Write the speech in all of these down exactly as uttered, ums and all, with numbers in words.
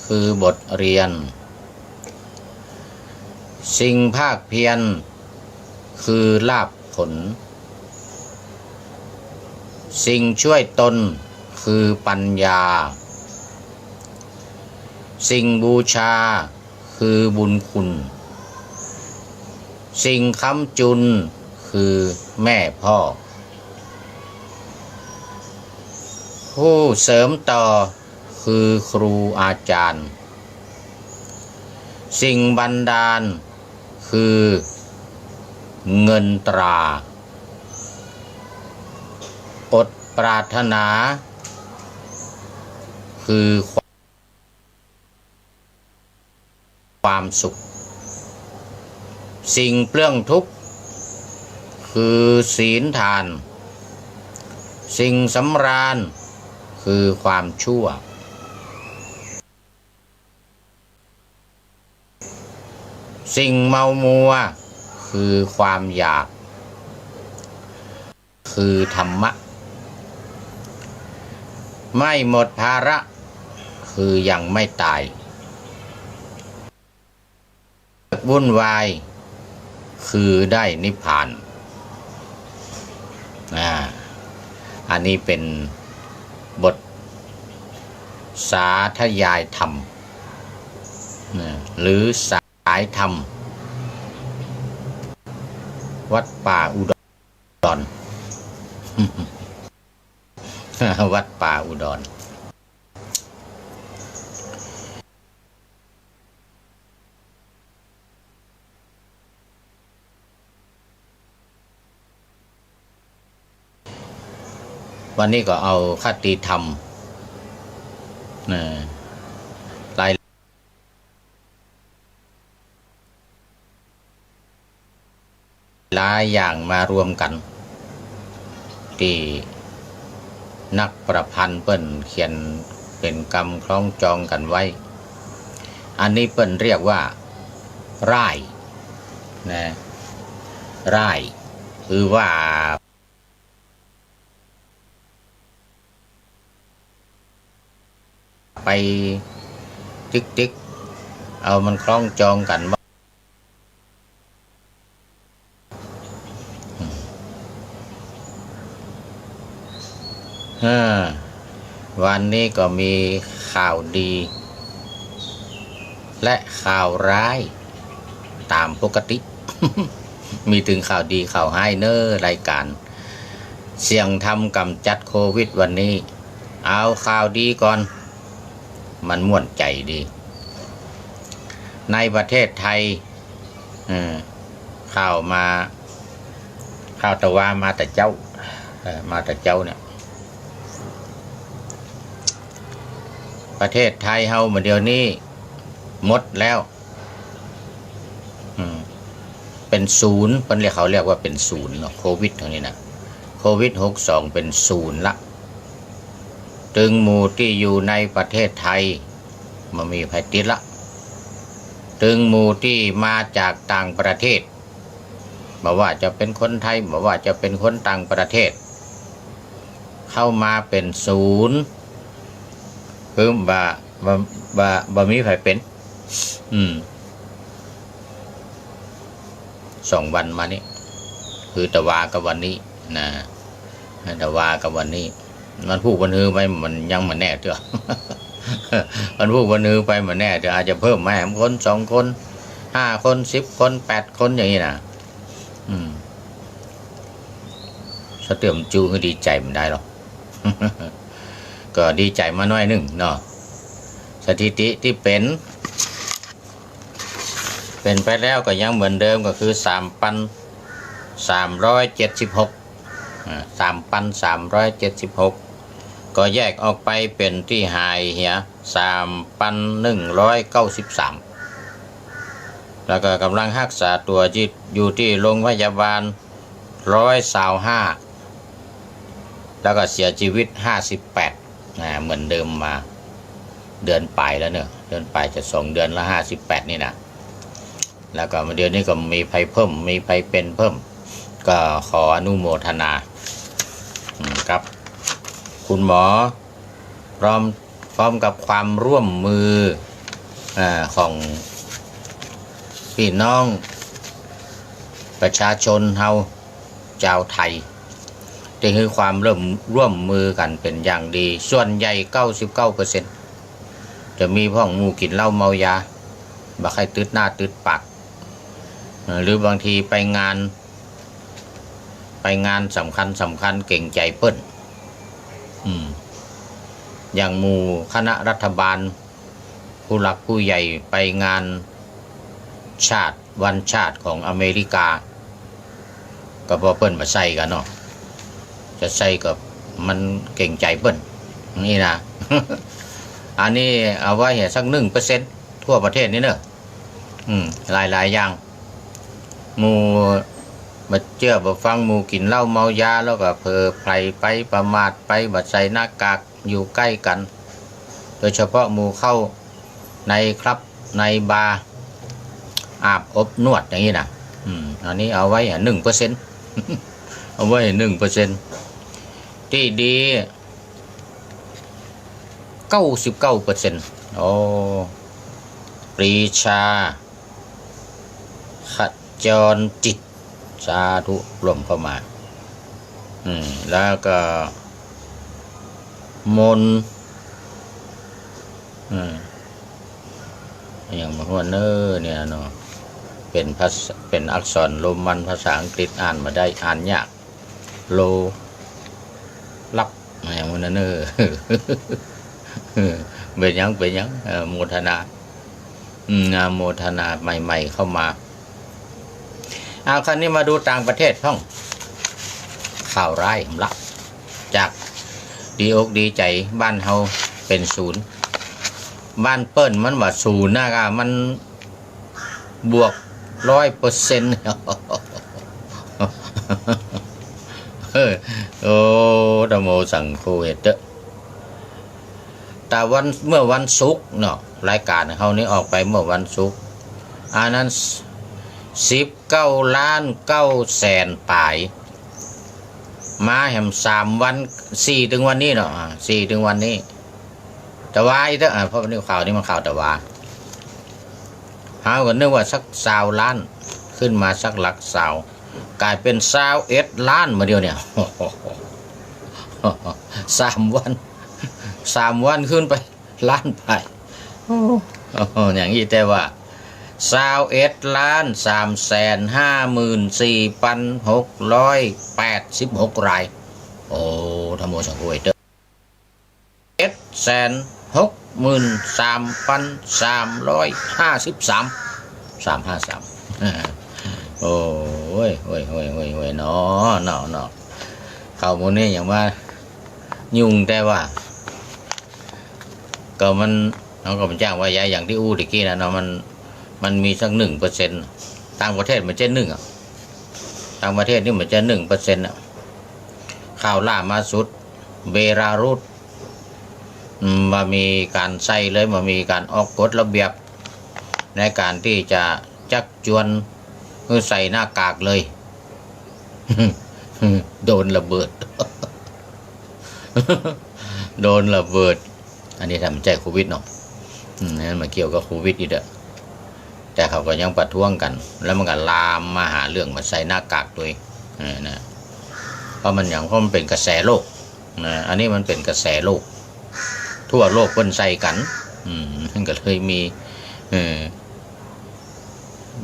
คือบทเรียน สิ่งภาคเพียร คือลาภผล สิ่งช่วยตน คือปัญญา สิ่งบูชา คือบุญคุณ สิ่งค้ำจุน คือแม่พ่อ ผู้เสริมต่อ คือครูอาจารย์ สิ่งบันดาล คือเงินตรา อดปรารถนา คือความสุข สิ่งเปลื้องทุกข์ คือศีลทาน สิ่งสำราญ คือความชั่ว สิ่งเมามัว คือความอยาก คือธรรมะ ไม่หมดภาระ คือยังไม่ตาย วุ่นวาย คือได้นิพพาน อ่า อันนี้เป็นบทสาธยายธรรม นะ หรือสายธรรม วัดป่าอุดร วัดป่าอุดร วันนี้ก็เอาคติธรรม นะ หลาย หลายอย่างมารวมกั๋น ตี้นักประพันธ์เปิ้นเขียนเป๋นกำคล้องจองกั๋นไว้ อันนี้เปิ้นเรียกว่า ร่าย นะ ร่าย คือว่า ไปติ๊กๆ เอามันคล้องจองกั๋นว่า เออ วันนี้ก็มีข่าวดี และข่าวร้ายต๋ามปกติ มีตึงข่าวดีข่าวฮ้ายเน่อ รายก๋านเสียงธรรมก๋ำจัดโควิดวันนี้ เอาข่าวดีก่อน มันม่วนใจ๋ดี ในประเทศไทย เออ ข่าวมา ข่าวตะวามาแต่เจ๊า เออ มาแต่เจ๊าเนี่ย ประเทศไทยเฮาเมื่อเดี๋ยวนี้หมดแล้ว อืม เป๋นศูนย์ เปิ้นเรียก เขาเรียกว่าเป๋นศูนย์เนาะ โควิดเท่านี้นะ โควิดหกสองเป๋นศูนย์ละ ตึงหมู่ตี้อยู่ในประเทศไทย บ่มีใผติดละ ตึงหมู่ตี้มาจากต่างประเทศ บ่ว่าจะเป๋นคนไทย บ่ว่าจะเป๋นคนต่างประเทศ เข้ามาเป๋นศูนย์ คือบ่ บ่ บ่ บ่มีใผเป๋น อืม สองวันมานี้ คือตะวากับวันนี้นะ ตะวากับวันนี้ วันพูกวันฮือไปมันยังบ่แน่เตื้อ วันพูกวันฮือไปบ่แน่เตื้อ อาจจะเพิ่มมาแหมคนสองคน ห้าคน สิบคน แปดคนอย่างนี้นะ อืม สะเตื้อมจูคือดีใจ๋บ่ได้หรอก ก็ดีใจ๋มาหน้อยนึ่งเนาะ สถิติตี้เป๋น เป๋นไปแล้วก็ยังเหมือนเดิม ก็คือสามปันสามร้อยเจ็ดสิบหก อ่า สามปันสามร้อยเจ็ดสิบหก ก็แยกออกไปเป๋นตี้หายเหีย สามปันหนึ่งร้อยเก้าสิบสาม แล้วก็ก่ำลังฮักษาตั๋วตี้ อยู่ตี้โรงพยาบาล ร้อยซาวห้า แล้วก็เสียชีวิต ห้าสิบแปด นะ เหมือนเดิมมา เดือนป๋ายแล้วเนาะ เดือนป๋ายจะสองเดือนแล้ว ห้าสิบแปด นี่นะ แล้วก็เดี๋ยวนี้ก็มีใผเพิ่ม มีใผเป๋นเพิ่ม ก็ขออนุโมทนา อืม กับคุณหมอ พร้อม พร้อมกับความร่วมมือ เอ่อ ของปี้น้องประชาชนเฮาจาวไทย ตี้หื้อความร่วม ร่วมมือกั๋นเป๋นอย่างดี ส่วนใหญ่ เก้าสิบเก้าเปอร์เซ็นต์ จะมีพ่องหมู่กิ๋นเหล้าเมายา บ่ใค่ตึดหน้าตึดปาก เอ่อ หรือบางทีไปงาน ไปงานสำคัญสำคัญเกรงใจ๋เปิ้น อืม อย่างหมู่คณะรัฐบาล ผู้หลักผู้ใหญ่ไปงานชาติ วันชาติของอเมริกา ก็เพราะเปิ้นบ่ใส่กั๋นเนาะ จะใส่ก็มันเกรงใจ๋เปิ้น นี่นะ อันนี้เอาไว้สัก หนึ่งเปอร์เซ็นต์ ทั่วประเทศนี่เนาะ อืม หลายๆ อย่าง หมู่บ่เจื้อบ่ฟัง หมู่กิ๋นเหล้าเมายา แล้วก็เผลอไผลไป ประมาทไป บ่ใส่หน้ากาก อยู่ใก้กั๋น โดยเฉพาะหมู่เข้าในคลับ ในบาร์ อาบอบนวดอย่างนี้นะ อืม อันนี้เอาไว้ หนึ่งเปอร์เซ็นต์ เอาไว้ หนึ่งเปอร์เซ็นต์ ตี้ดี เก้าสิบเก้าเปอร์เซ็นต์ โอ้ ปรีชา ขจรจิต สาธุ ร่วมเข้ามา อืม แล้วก็ มน อืม อย่างมาหัวเนอเนี่ยเนาะ เป๋นภาษา เป๋นอักษรโรมัน ภาษาอังกฤษอ่านบ่ได้ อ่านยาก โล ลับ อย่างนั้นเนอะ เป๋นหยัง เป๋นหยัง เอ่อ โมทนา อืม อนุโมทนาใหม่ๆ เข้ามา เอา คราวนี้มาดูต่างประเทศพ่อง ข่าวร้ายหำละ จากดีอกดีใจ๋ บ้านเฮาเป๋นศูนย์ บ้านเปิ้นมันว่าศูนย์นะกะ มัน บวกร้อยเปอร์เซ็นต์ เออ โอ้ ธัมโม สังโฆ เฮเต๊อะ แต่วัน เมื่อวันศุกร์เนาะ รายก๋านเฮานี้ออกไปเมื่อวันศุกร์ อันนั้น สิบเก้าล้านเก้าแสนป๋าย มาแหมสามวัน สี่ เถิงวันนี้เนาะ อ่า สี่ เถิงวันนี้ ตะวาอีกเต๊อะ อ่า เพราะวันนี้ข่าวนี้มันข่าวตะวา เฮาก็นึกว่าสักซาวล้าน ขึ้นมาสักหลักซาว ก๋ายเป๋นซาวเอ็ดล้านมาเดี๋ยวเนี่ย สามวัน สามวันขึ้นไปล้านป๋าย โอ้ อย่างนี้แต่ว่า ซาวเอ็ดล้านสามแสนห้าหมื่นสี่ปันหกร้อยแปดสิบหกราย โอ้ ธัมโม สังโฆ เต๊อะ เอ็ดแสนหกหมื่นสามปันสามร้อยห้าสิบสาม สามห้าสาม โอ้ย โอ้ย โอ้ย โอ้ย โอ้ย เนาะ เนาะ เนาะ ข่าวหมู่นี้อย่างว่ายุ่งแต่ว่า ก็มัน เฮาก็บ่จ้างว่าย้าย อย่างตี้อู้ตะกี้นะเนาะ มัน มันมีสัก หนึ่งเปอร์เซ็นต์ ต่างประเทศมันจะนึ่งอะ ต่างประเทศนี่มันจะ หนึ่งเปอร์เซ็นต์ อะ ข่าวล่ามาสุด เบลารุส อืม บ่มีก๋านใส่เลย บ่มีก๋านออกกฎระเบียบ ในก๋านตี้จะจักจวนหื้อใส่หน้ากากเลย โดนระเบิด โดนระเบิด อันนี้ถ้ามันใจ้โควิดเนาะ อืม นั้นมาเกี่ยวกับโควิดอีกเต๊อะ แต่เขาก็ยังประท้วงกั๋น แล้วมันก็ลามมาหาเรื่องบ่ใส่หน้ากากตวย เออ นะ เพราะมันหยัง เพราะมันเป๋นกระแสโลก นะ อันนี้มันเป๋นกระแสโลก ทั่วโลกเปิ้นใส่กั๋น อืม มันก็เลยมี เออ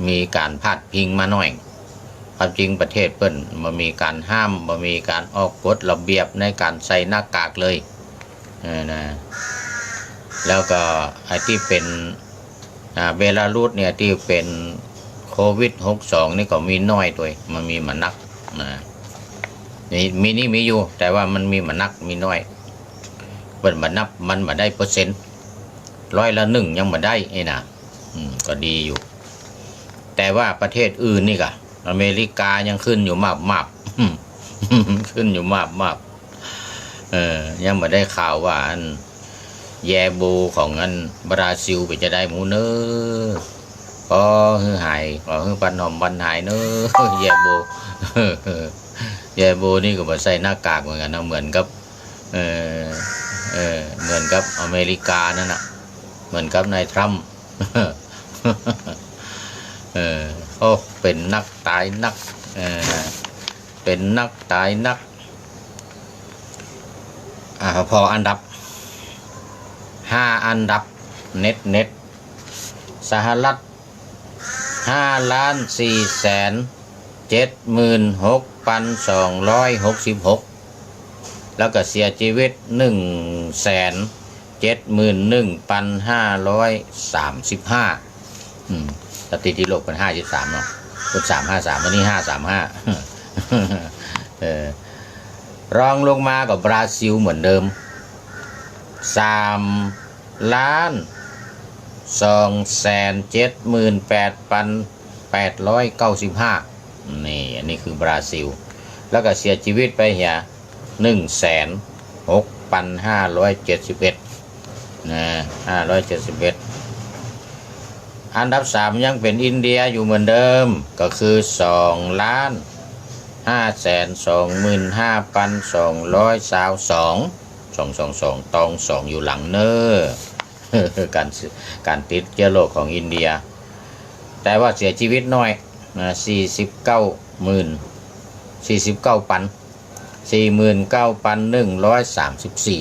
มีก๋านพาดพิงมาหน้อย ความจริงประเทศเปิ้นบ่มีก๋านห้าม บ่มีก๋านออกกฎระเบียบในก๋านใส่หน้ากากเลย เออ นะ แล้วก็ไอ้ตี้เป๋น อ่า เบลารุสเนี่ย ตี้เป๋นโควิดหกสองนี่ก็มีน้อยตวย มันมีบ่นัก นะ มี มีนี่มีอยู่ แต่ว่ามันมีบ่นัก มีน้อย เปิ้นบ่นับ มันบ่ได้เปอร์เซ็นต์ ร้อยละหนึ่งยังบ่ได้นี่นะ อืม ก็ดีอยู่ แต่ว่าประเทศอื่นนี่กะ อเมริกายังขึ้นอยู่มาบๆ ขึ้นอยู่มาบๆ เออ ยังบ่ได้ข่าวว่าอัน แยโบของอันบราซิลเป๋นจะใดหมู่เนอ ขอหื้อหาย ขอหื้อปันหอมปันหายเนอ แยโบ แยโบนี่ก็บ่ใส่หน้ากากเหมือนกั๋นนะ เหมือนกับ เออ เออ เหมือนกับอเมริกานั่นน่ะ เหมือนกับนายทรัมป์ เออ โอ้ เป๋นนักต๋ายนัก เออ เป๋นนักต๋ายนัก อ่า ผ่ออันดับ ห้าอันดับ เน็ตเน็ต สหรัฐ ห้าล้านสี่แสนเจ็ดหมื่นหกปันสองร้อยหกสิบหก แล้วก็เสียจีวิต หนึ่งแสนเจ็ดหมื่นหนึ่งปันห้าร้อยสามสิบห้า อืม สถิติโลกเปิ้นห้าสิบสามเนาะ เปิ้นสามห้าสาม อันนี้ห้าสามห้า เออ รองลงมาก็บราซิลเหมือนเดิม สามล้านสองแสนเจ็ดหมื่นแปดปันแปดร้อยเก้าสิบห้า นี่ อันนี้คือบราซิล แล้วก็เสียจีวิตไปเหีย หนึ่งแสนหกปันห้าร้อยเจ็ดสิบเอ็ด นะ ห้าร้อยเจ็ดสิบเอ็ด อันดับสามยังเป๋นอินเดียอยู่เหมือนเดิม ก็คือ สองล้านห้าแสนสองหมื่นห้าปันสองร้อยซาวสอง สองสองสอง ตองสองอยู่หลังเน้อ ก๋าน ก๋านติดเจื้อโรคของอินเดีย แต่ว่าเสียจีวิตน้อย นะ สี่สิบเก้าหมื่น สี่สิบเก้าปัน สี่หมื่นเก้าปันหนึ่งร้อยสามสิบสี่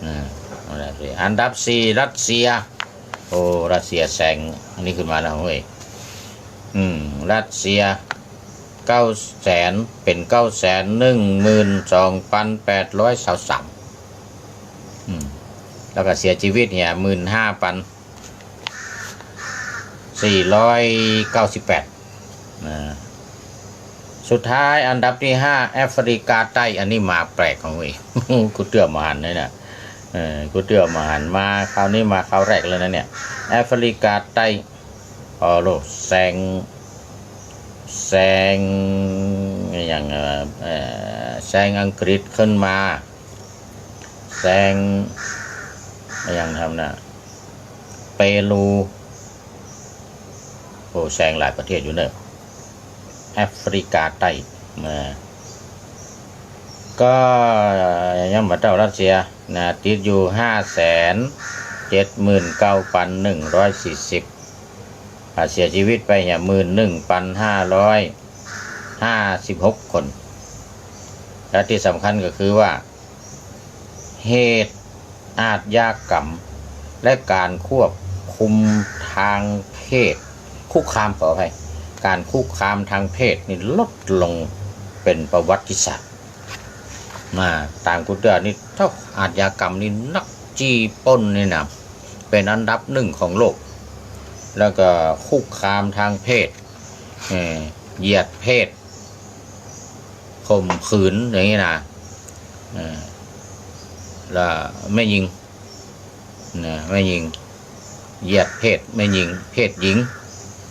อ่า อันดับสี่ รัสเซีย โอ้ รัสเซียแซงอันนี้ขึ้นมาแล้วเฮ้ย อืม รัสเซีย เก้าแสน เป๋น เก้าแสนหนึ่งหมื่นสองปันแปดร้อยซาวสาม อืม แล้วก็เสียจีวิตเหีย หมื่นห้าปัน สี่ร้อยเก้าสิบแปด นะ สุดท้ายอันดับตี้ห้า แอฟริกาใต้ อันนี้มาแปลกของเว้ย กูเตื้อบ่หันเลยนะ เออ กูเตื้อบ่หันมา คราวนี้มาคราวแรกเลยนะเนี่ย แอฟริกาใต้ โอ้โห แซง แซง อย่าง เอ่อ เอ่อ แซงอังกฤษขึ้นมา แซง อย่างทำนะ เปรู โอ้ แซงหลายประเทศอยู่เนอะ แอฟริกาใต้ นะ ก็ยังบ่เต้ารัสเซีย นะ ติดอยู่ ห้าแสนเจ็ดหมื่นเก้าปันหนึ่งร้อยสี่สิบ อ่า เสียจีวิตไปเนี่ย หมื่นหนึ่งปันห้าร้อยห้าสิบหกคน และตี้สำคัญก็คือว่า เหตุอาชญากรรม และก๋านควบคุมทางเพศ คุกคาม ขออภัย ก๋านคุกคามทางเพศนี่ลดลงเป๋นประวัติศาสตร์ มา ต๋ามกูเตื้อนี่ เต้าอาชญากรรมนี่นัก จี้ปล้นนี่นะ เป๋นอันดับหนึ่งของโลก แล้วก็คุกคามทางเพศ เอ่อ เหยียดเพศ ข่มขืนอย่างนี้นะ เอ่อ แล้วแม่ญิง นะ แม่ญิง เหยียดเพศแม่ญิง เพศหญิง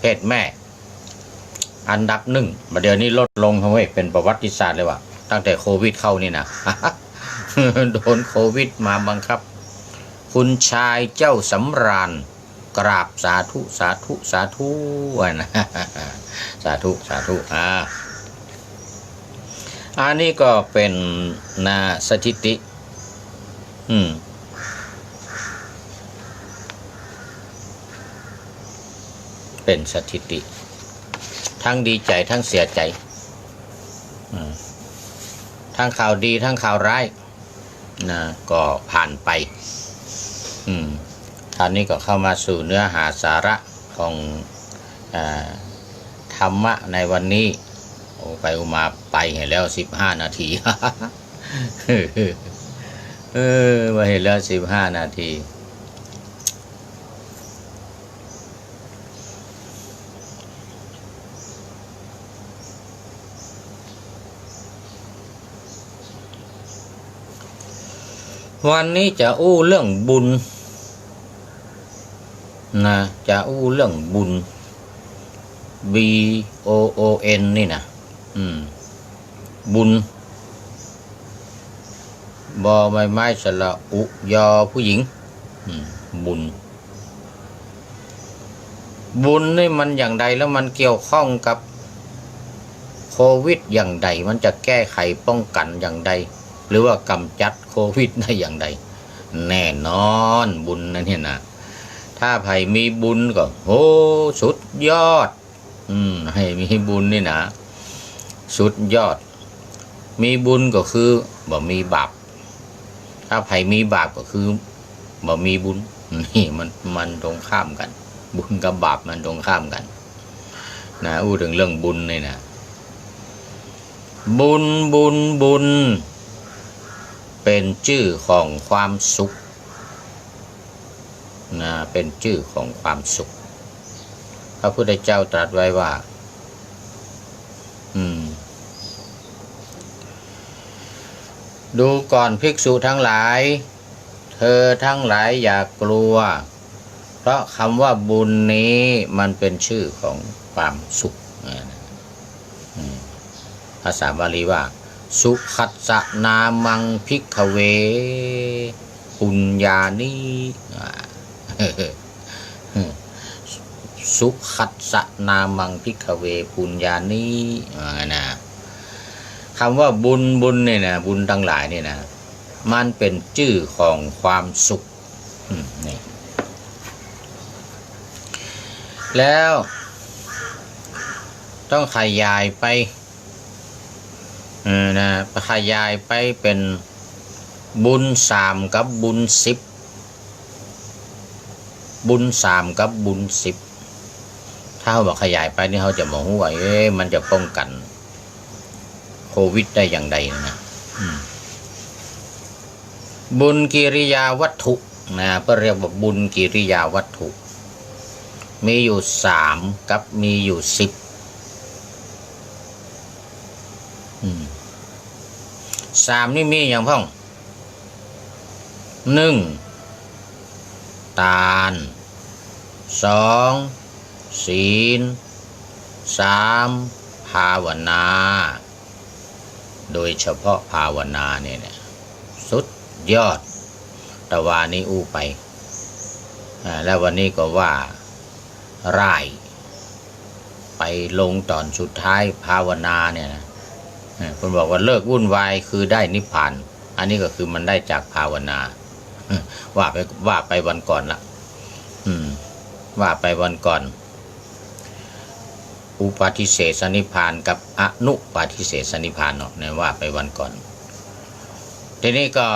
เพศแม่ อันดับหนึ่ง บ่าเดี่ยวนี้ลดลงเฮ้ย เป๋นประวัติศาสตร์เลยว่ะ ตั้งแต่โควิดเข้านี่นะ โดนโควิดมาบังคับ คุณชายเจ้าสำราญ กราบสาธุ สาธุ สาธุ อ่ะนะ สาธุ สาธุ อ่า อันนี้ก็เป๋น นะ สถิติ อืม เป๋นสถิติ ทั้งดีใจ๋ ทั้งเสียใจ๋ อืม ทั้งข่าวดี ทั้งข่าวร้าย นะ ก็ผ่านไป อืม คราวนี้ก็เข้ามาสู่เนื้อหาสาระของ อ่า ธรรมะในวันนี้ โอ้ ไปอุมาไปเหียแล้ว สิบห้านาที เออ ไปเหียแล้ว สิบห้านาที วันนี้จะอู้เรื่องบุญ นะ จะอู้เรื่องบุญ B O O N นี่นะ อืม บุญ บอใบไม้สระอุ ยอผู้หญิง อืม บุญ บุญนี่มันอย่างใด แล้วมันเกี่ยวข้องกับโควิดอย่างใด มันจะแก้ไขป้องกันอย่างใด หรือว่ากำจัดโควิดได้อย่างใด แน่นอนบุญนั่นเนี่ยนะ ถ้าใผมีบุญก็ โห สุดยอด อืม ใผมีบุญนี่นะ สุดยอด มีบุญก็คือบ่มีบาป ถ้าใผมีบาปก็คือบ่มีบุญ นี่มัน มันตรงข้ามกั๋น บุญกับบาปมันตรงข้ามกั๋น นะ อู้เถิงเรื่องบุญนี่นะ บุญ บุญ บุญ เป๋นจื้อของความสุข นะ เป๋นจื้อของความสุข พระพุทธเจ้าตรัสไว้ว่า อืม ดูก่อนภิกษุทั้งหลาย เธอทั้งหลายอย่ากลัว เพราะคำว่าบุญนี้มันเป็นชื่อของความสุข อ่า อืม ภาษาบาลีว่า สุขัสสะนามัง ภิกขเว ปุญญานิ อ่า สุขัสสะนามัง ภิกขเว ปุญญานิ ว่าไงนะ คำว่าบุญ บุญเนี่ยนะ บุญทั้งหลายเนี่ยนะ มันเป๋นจื้อของความสุข อืม นี่ แล้วต้องขยายไป เออ นะ ขยายไปเป๋นบุญสามกับบุญสิบ บุญสามกับบุญสิบ ถ้าเฮาบ่ขยายไปนี่ เฮาจะบ่ฮู้ว่า เอ๊ะ มันจะป้องกั๋นโควิดได้อย่างใดนะ อืม บุญกิริยาวัตถุนะ เปิ้นเรียกว่าบุญกิริยาวัตถุ มีอยู่สามกับมีอยู่สิบ อืม สามนี่มีหยังพ่อง นึ่ง ตาน สอง ศีล สาม ภาวนา โดยเฉพาะภาวนาเนี่ยนะ สุดยอด ตะวานี้อู้ไป อ่า แล้ววันนี้ก็ว่าร่าย ไปลงต๋อนสุดท้ายภาวนาเนี่ยนะ เออ เปิ้นบอกว่าเลิกวุ่นวายคือได้นิพพาน อันนี้ก็คือมันได้จากภาวนา ว่าไป ว่าไปวันก่อนละ อืม ว่าไปวันก่อน อุปาทิเสสนิพพานกับอนุปาทิเสสนิพพานเนาะ เนี่ยว่าไปวันก่อน ทีนี้ก็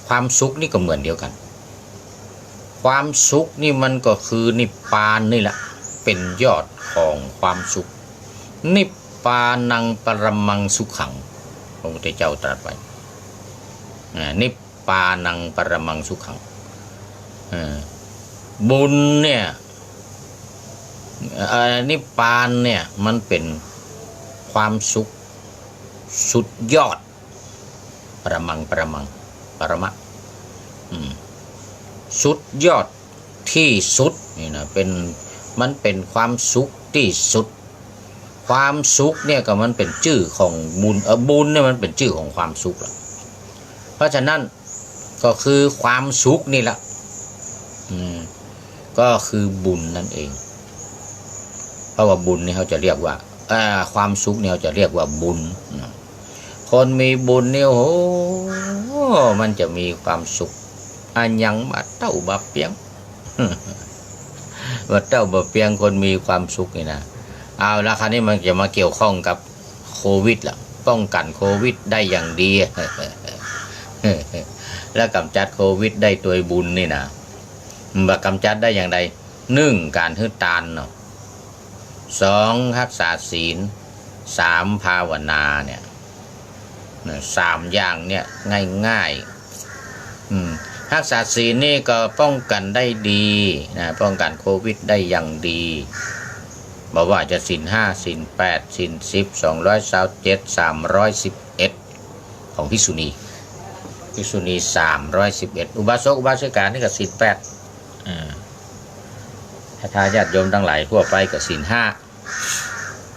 ความสุขนี่ก็เหมือนเดียวกั๋น ความสุขนี่มันก็คือนิพพานนี่แหละ เป๋นยอดของความสุข นิพพานังปรมังสุขัง พระพุทธเจ้าตรัสไว้ อ่า นิพพานังปรมังสุขัง เออ บุญเนี่ย เอ่อ นิพพานเนี่ยมันเป๋นความสุขสุดยอด ปรมัง ปรมัง ปรมะ อืม สุดยอดตี้สุดนี่นะ เป๋น มันเป๋นความสุขตี้สุด ความสุขเนี่ยก็มันเป๋นจื้อของบุญ เออ บุญเนี่ยมันเป๋นจื้อของความสุขละ เพราะฉะนั้นก็คือความสุขนี่ละ อืม ก็คือบุญนั่นเอง เพราะว่าบุญนี่เขาจะเรียกว่า อ่า ความสุขนี่เขาจะเรียกว่าบุญนะ คนมีบุญนี่ โอ้โห มันจะมีความสุข อะหยังบ่เต้าบ่เปียง บ่เต้าบ่เปียง คนมีความสุขนี่นะ เอาละ คราวนี้มันจะมาเกี่ยวข้องกับโควิดละ ป้องกั๋นโควิดได้อย่างดี และก๋ำจัดโควิดได้ตวยบุญนี่นะ บ่าก๋ำจัดได้อย่างใด นึ่ง ก๋านหื้อตานเนาะ สอง ฮักษาศีล สาม ภาวนาเนี่ย นะ สามอย่างเนี่ยง่ายๆ อืม ฮักษาศีลนี่ก็ป้องกั๋นได้ดีนะ ป้องกั๋นโควิดได้อย่างดี บ่ว่าจะศีลห้า ศีลแปด ศีลสิบ สองร้อยซาวเจ็ด สามร้อยสิบเอ็ด ของภิกษุณี ภิกษุณี สามร้อยสิบเอ็ด อุบาสก อุบาสิกานี่ก็ศีลแปด อ่า ถ้าญาติโยมตังหลายทั่วไปก็ศีลห้า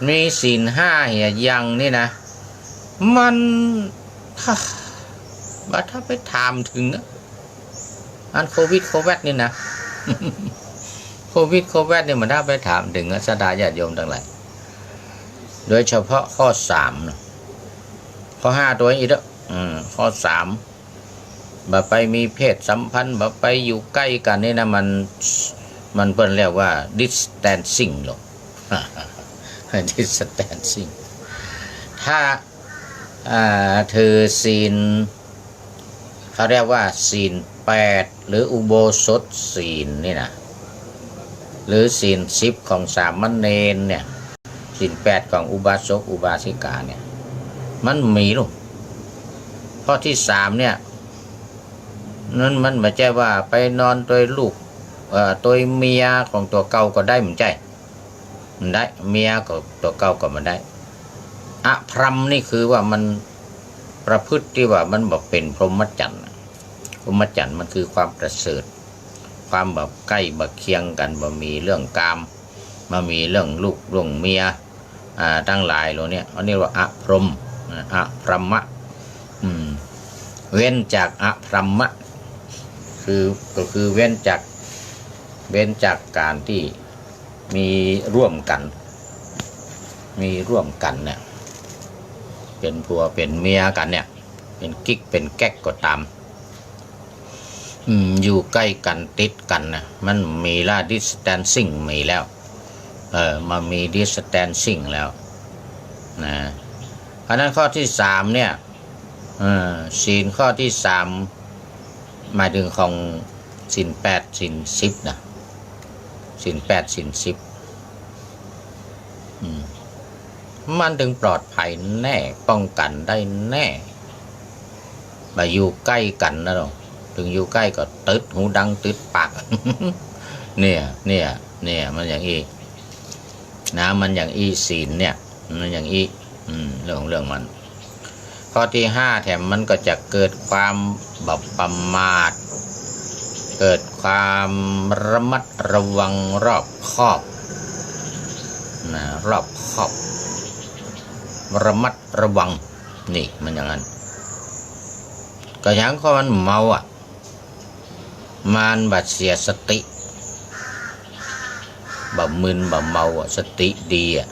มีศีลห้าเหียยังนี่นะ มัน ฮ่า บ่าถ้าไปถามเถิงอะ อันโควิดโคแวดนี่นะ โควิดโคแวดนี่บ่าถ้าไปถามเถิงอะ ศรัทธาญาติโยมตังหลาย โดยเฉพาะข้อสามนะ ข้อห้าตวยอีกเด้อ อืม ข้อสาม บ่ไปมีเพศสัมพันธ์ บ่ไปอยู่ใก้กั๋นนี่นะ มัน มันเปิ้นเรียกว่า ดิสแทนซิ่ง ลง ดิสแทนซิ่ง ถ้า อ่า ถือศีล เขาเรียกว่าศีลแปด หรืออุโบสถศีลนี่นะ หรือศีลสิบของสามเณรเนี่ย ศีลแปดของอุบาสกอุบาสิกาเนี่ย มันมีลูก ข้อตี้สามเนี่ย นั้นมันบ่ใจ้ว่าไปนอนตวยลูก เอ่อ ตวยเมียของตั๋วเก่าก็ได้ บ่ใจ้ บ่ได้ เมียของตั๋วเก่าก็บ่ได้ อพรหมนี่คือว่ามันประพฤติตี้ว่ามันบ่เป๋นพรหมจรรย์น่ะ พรหมจรรย์มันคือความประเสริฐ ความบ่ใก้บ่เคียงกั๋น บ่มีเรื่องกาม บ่มีเรื่องลูกเรื่องเมีย อ่า ตังหลายเหล่าเนี้ย อันนี้ว่าอพรหม อ่า อพรหมะ อืม เว้นจากอพรหมะ คือ ก็คือเว้นจาก เว้นจากก๋านตี้มีร่วมกั๋น มีร่วมกั๋นเนี่ย เป๋นผัวเป๋นเมียกั๋นเนี่ย เป๋นกิ๊กเป๋นแก๊กก็ต๋าม อืม อยู่ใก้กั๋นติดกั๋นนะ มันมีละ ดิสแทนซิ่ง มีแล้ว เออ มันมี ดิสแทนซิ่ง แล้วนะ เพราะฉะนั้นข้อตี้สามเนี่ย เออ ศีลข้อตี้สาม หมายเถิงของศีลแปด ศีลสิบนะ ศีลแปด ศีลสิบ อืม มันเถิงปลอดภัยแน่ ป้องกั๋นได้แน่ บ่อยู่ใก้กั๋นนะเนาะ เถิงอยู่ใก้ก็ตึ๊ดหูดังตึ๊ดปาก เนี่ย เนี่ย เนี่ย มันอย่างอี้ นะ มันอย่างอี้ศีลเนี่ย มันอย่างอี้ อืม เรื่องของเรื่องมัน ข้อตี้ห้าแถมมันก็จะเกิดความบ่ประมาท เกิดความระมัดระวังรอบคอบ นะ รอบคอบ ระมัดระวัง นี่ มันอย่างนั้น ก็อย่างคนมันเมาอ่ะ มันบ่เสียสติ บ่มึนบ่เมาอะ สติดีอะ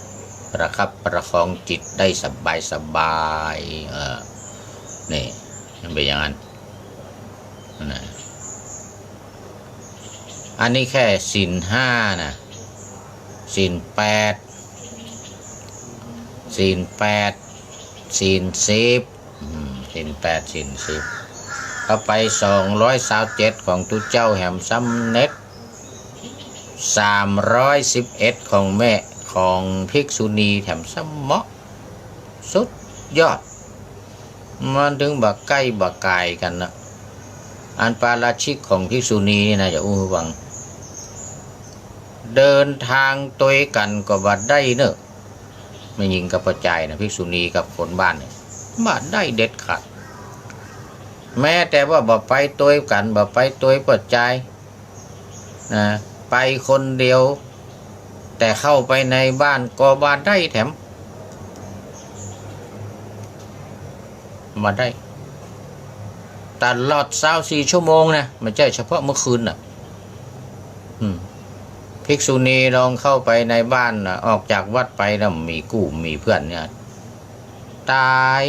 ประคับประคองจิตได้สบายสบาย เออ นี่ มันเป๋นอย่างนั้นนะ อันนี้แค่ศีลห้านะ ศีลแปด ศีลแปด ศีลสิบ อืม ศีลแปด ศีลสิบ เอาไป สองร้อยซาวเจ็ด ของตุ๊เจ้าแถมซ้ำเน็ด สามร้อยสิบเอ็ด ของแม่ ของภิกษุณีแถมซ้ำเมาะ สุดยอด มันเถิงบ่ใก้บ่ก่ายกั๋นนะ อันปาราชิกของภิกษุณีนี่นะ จะอู้หื้อฟัง เดินตางตวยกั๋นก็บ่ได้เน่อ แม่ญิงกับป้อจายนะ ภิกษุณีกับคนบ้านเนี่ย บ่ได้เด็ดขาด แม้แต่ว่าบ่ไปตวยกั๋น บ่ไปตวยป้อจายนะ ไปคนเดียว แต่เข้าไปในบ้านก็บ่ได้แถม บ่ได้ ตลอดซาวสี่ชั่วโมงนะ บ่ใจ้เฉพาะเมื่อคืนน่ะ อืม ภิกษุณีลองเข้าไปในบ้านน่ะ ออกจากวัดไปแล้วมีกู้มีเพื่อนเนี่ย ต๋าย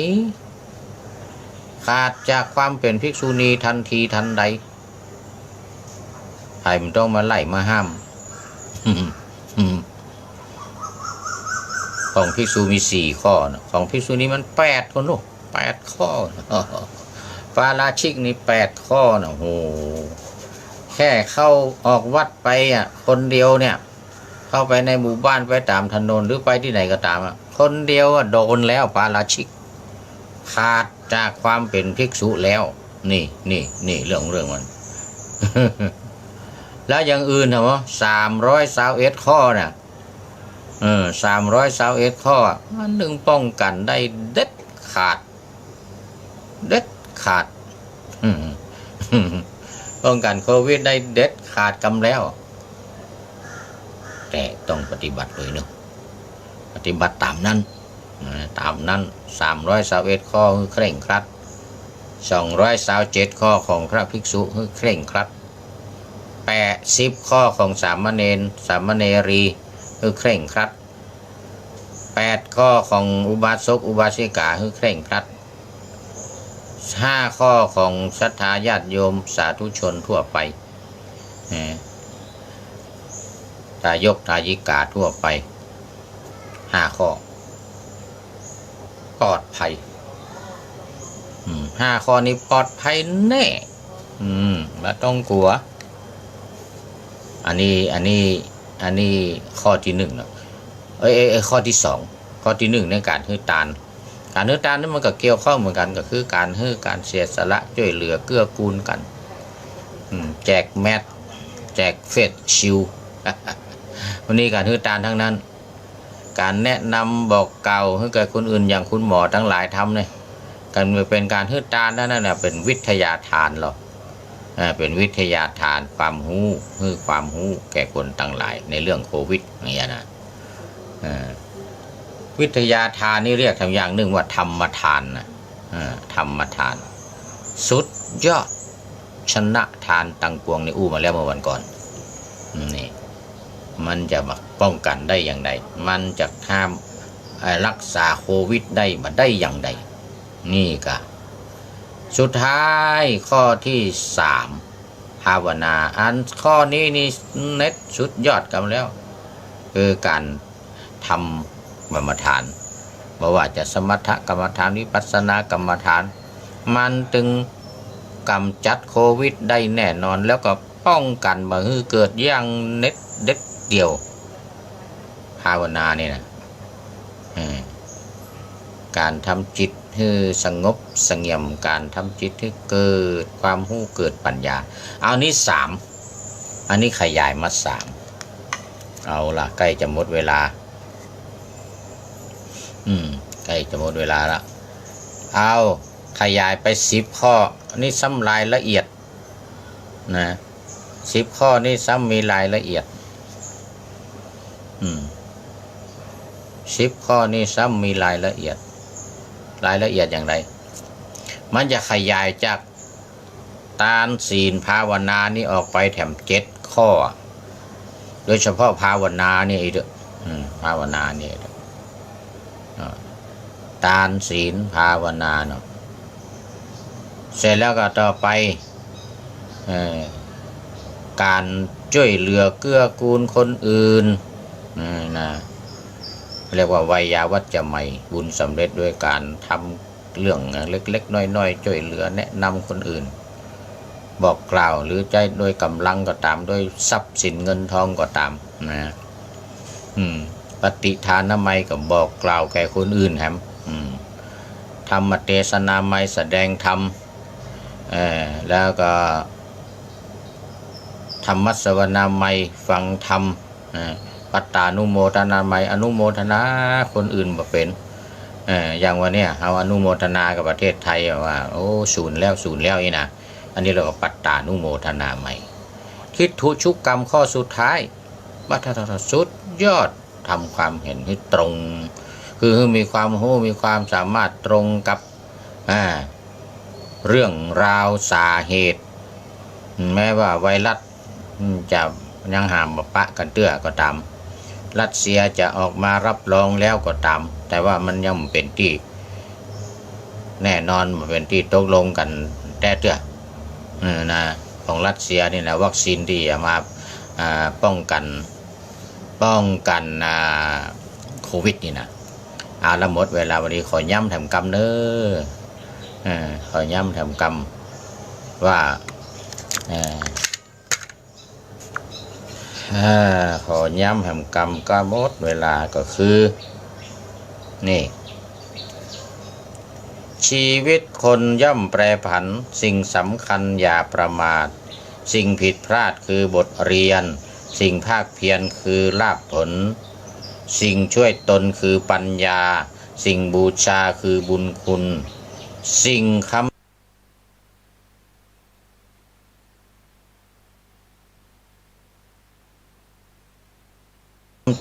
ขาดจากความเป๋นภิกษุณีทันทีทันใด ใผบ่ต้องมาไล่มาห้าม ของภิกษุมีสี่ข้อนะ ของภิกษุณีมันแปดคนลูก แปดข้อ ปาราชิกนี่แปดข้อนะ โห แค่เข้าออกวัดไปอ่ะ คนเดียวเนี่ย เข้าไปในหมู่บ้าน ไปต๋ามถนน หรือไปตี้ไหนก็ต๋ามอ่ะ คนเดียวอ่ะ โดนแล้ว ปาราชิก ขาดจากความเป๋นภิกษุแล้ว นี่ นี่ นี่ เรื่อง เรื่องมัน แล้วอย่างอื่นเหรอ สามร้อยซาวเอ็ดข้อน่ะ เออ สามร้อยซาวเอ็ดข้ออ่ะ มันเถิงป้องกั๋นได้เด็ดขาด เด็ดขาด ป้องกั๋นโควิดได้เด็ดขาดกำแล้ว แต่ต้องปฏิบัติโดยเนาะ ปฏิบัติต๋ามนั้น นะ ต๋ามนั้น สามร้อยซาวเอ็ดข้อหื้อเคร่งครัด สองร้อยซาวเจ็ดข้อของพระภิกษุหื้อเคร่งครัด แปดสิบข้อของสามเณร สามเณรีหื้อเคร่งครัด แปดข้อของอุบาสกอุบาสิกาหื้อเคร่งครัด ห้าข้อของศรัทธาญาติโยมสาธุชนทั่วไป เออ ทายกทายิกาทั่วไป ห้าข้อ ปลอดภัย อืม ห้าข้อนี้ปลอดภัยแน่ อืม บ่ต้องกั๋ว อันนี้ อันนี้ อันนี้ข้อตี้หนึ่งเนาะ เอ้ย เอ้ย เอ้ย ข้อตี้สอง ข้อตี้หนึ่งในก๋านหื้อตาน ก๋านหื้อตานนี่มันก็เกี่ยวข้องเหมือนกั๋น ก็คือก๋านหื้อ ก๋านเสียสละ จ้วยเหลือ เกื้อกูลกั๋น อืม แจกแมส แจกเฟสชิลด์ วันนี้ก๋านหื้อตานตังนั้น ก๋านแนะนำบอกกล่าวหื้อแก่คนอื่น อย่างคุณหมอตังหลายทำเนี่ย ก๋านเป๋นก๋านหื้อตานนั้นน่ะ เป๋นวิทยาทานลอ เออ เป๋นวิทยาทาน ความฮู้ หื้อความฮู้แก่คนตังหลายในเรื่องโควิดอย่างเงี้ยนะ เออ วิทยาทานนี่เรียกแถมอย่างนึ่งว่าธรรมทานนะ เออ ธรรมทาน สุดยอด ชนะทานตังปวง นี่อู้มาแล้วเมื่อวันก่อน นี่ มันจะมาป้องกั๋นได้อย่างใด มันจะห้าม เอ่อ ฮักษาโควิดได้บ่าได้อย่างใด นี่ก่ะ สุดท้ายข้อตี้สาม ภาวนา อันข้อนี้นี่เด็ดสุดยอดกำแล้ว คือก๋านทำกรรมฐาน บ่ว่าจะสมถกรรมฐาน วิปัสสนากรรมฐาน มันตึงก๋ำจัดโควิดได้แน่นอน แล้วก็ป้องกั๋นบ่หื้อเกิดอย่างเด็ดเดี่ยว ภาวนานี่นะ เออ ก๋านทำจิตหื้อสงบเสงี่ยม ก๋านทำจิตหื้อเกิดความฮู้ เกิดปัญญา เอานี้สาม อันนี้ขยายมาสาม เอาละ ใก้จะหมดเวลา อืม ใก้จะหมดเวลาละ เอา ขยายไปสิบข้อ นี่ซ้ำรายละเอียด นะ สิบข้อนี่ซ้ำมีรายละเอียด อืม สิบข้อนี่ซ้ำมีรายละเอียด รายละเอียดอย่างใด มันจะขยายจากตานศีลภาวนานี่ออกไปแถมเจ็ดข้อ โดยเฉพาะภาวนานี่เด้อ อืม ภาวนานี่เด้อ อ่า ตานศีลภาวนาเนาะ เสร็จแล้วก็ต่อไป เอ่อ ก๋านจ้วยเหลือเกื้อกูลคนอื่น เออ นะ เรียกว่าไวยาวัจจะไมย บุญสำเร็จด้วยก๋านทำเรื่องเล็กๆ น้อยๆ จ้วยเหลือแนะนำคนอื่น บอกกล่าว หรือจะด้วยก๋ำลังก็ต๋าม ด้วยทรัพย์สินเงินทองก็ต๋าม นะ อืม ปฏิทานะไมยก็บอกกล่าวแก่คนอื่นแหม อืม ธรรมเตสนาไมย แสดงธรรม เอ่อ แล้วก็ ธรรมสวนาไมย ฟังธรรม เอ่อ ปัตตานุโมทนาไมย อนุโมทนาคนอื่นบ่เป๋น เอ่อ อย่างวันเนี้ย เฮาอนุโมทนากับประเทศไทยว่า โอ้ ศูนย์แล้ว ศูนย์แล้วนี่นะ อันนี้เรียกว่าปัตตานุโมทนาไมย ทิฏฐุชุกกรรมข้อสุดท้าย ว่าถ้า ถ้า ถ้าสุดยอด ทำความเห็นหื้อตรง คือหื้อมีความฮู้ มีความสามารถตรงกับ อ่า เรื่องราวสาเหตุ แม้ว่าไวรัส อืม จะยังห้ามบ่ปะกั๋นเตื้อก็ต๋าม รัสเซียจะออกมารับรองแล้วก็ต๋าม แต่ว่ามันยังบ่เป๋นตี้แน่นอน บ่เป๋นตี้ตกลงกั๋นแต๊เตื้อ เออ นะ ของรัสเซียนี่นะ วัคซีนตี้จะมา อ่า ป้องกั๋น ป้องกั๋น อ่า โควิดนี่นะ เอาละ หมดเวลา วันนี้ขอย้ำแถมกำเน้อ เออ ขอย้ำแถมกำว่า เออ อ่า ขอย้ำแถมกำก็หมดเวลาก็คือ นี่ ชีวิตคนย่อมแปรผัน สิ่งสำคัญอย่าประมาท สิ่งผิดพลาดคือบทเรียน สิ่งภาคเพียรคือลาภผล สิ่งช่วยตนคือปัญญา สิ่งบูชาคือบุญคุณ สิ่งค้ำ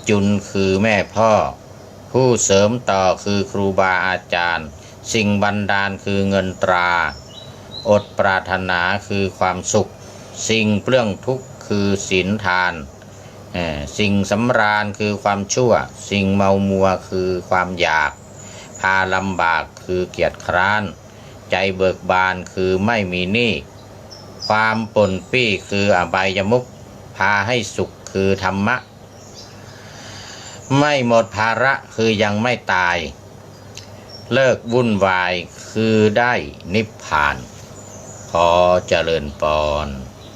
จุนคือแม่พ่อ ผู้เสริมต่อคือครูบาอาจารย์ สิ่งบันดาลคือเงินตรา อดปรารถนาคือความสุข สิ่งเปลื้องทุกข์คือศีลทาน เอ่อ สิ่งสำราญคือความชั่ว สิ่งเมามัวคือความอยาก พาลำบากคือเกียจคร้าน ใจเบิกบานคือไม่มีหนี้ ความป่นปี้คืออบายมุข พาให้สุขคือธรรมะ ไม่หมดภาระคือยังไม่ตาย เลิกวุ่นวายคือได้นิพพาน ขอเจริญปอน